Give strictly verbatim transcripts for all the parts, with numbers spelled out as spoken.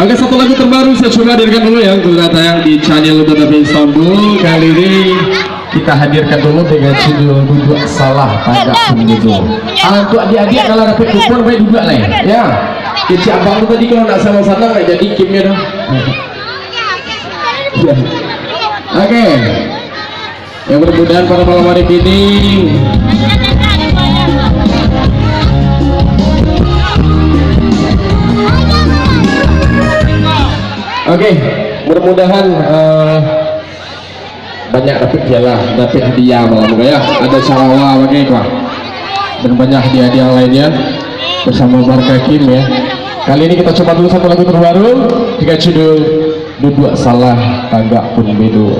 Oke, satu lagu terbaru saya coba hadirkan dulu ya, sudah tayang di channel Tetapi Sambung. Kali ini kita hadirkan dulu dengan judul Duduak Salah Tagak Pun Bedo. Ah, untuk adik-adik kalau dapat kupon, baik duduak lah ya. Ya. Kecil abang tu tadi kalau nak sama-sama nggak jadi kimnya dah. Oke. Ya, mudah-mudahan pada malam hari ini. Oke, mudah-mudahan, eh, banyak dapat piala, dapat hadiah malam ko ya. Ada sarawa bagai ko. Dan banyak hadiah-hadiah lainnya bersama Barca Kim ya. Kali ini kita coba dulu satu lagu terbaru dengan judul Duduak Salah Tagak Pun Bedo.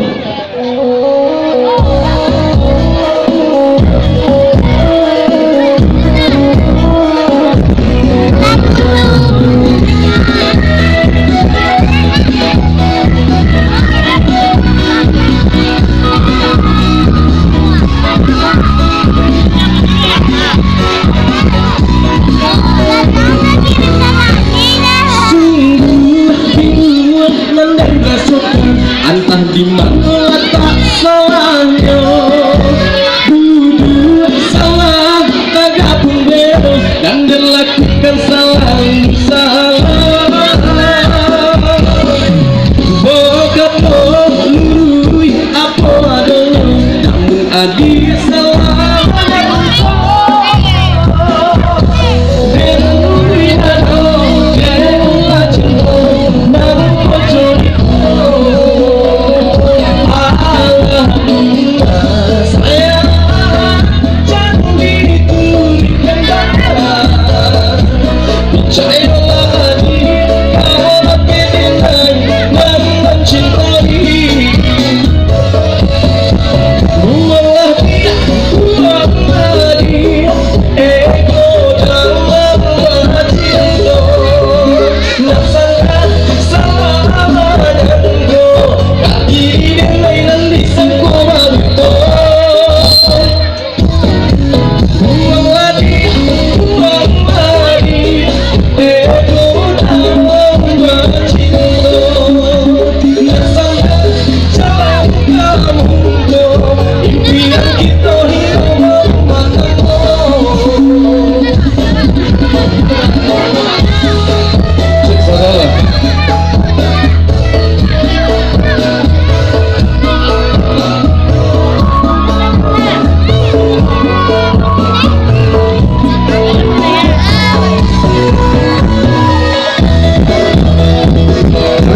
Sungguah bingung mandanga sopan, antah di mano latak salahnyo. Duduak salah, tagak pun bedo, dan den lakukan salah, salah. Bokap luruih apo adonyo, namun adia salah.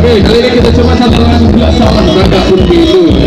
Oke, kali ini kita coba satu lagu pula, salah tagak pun bedo.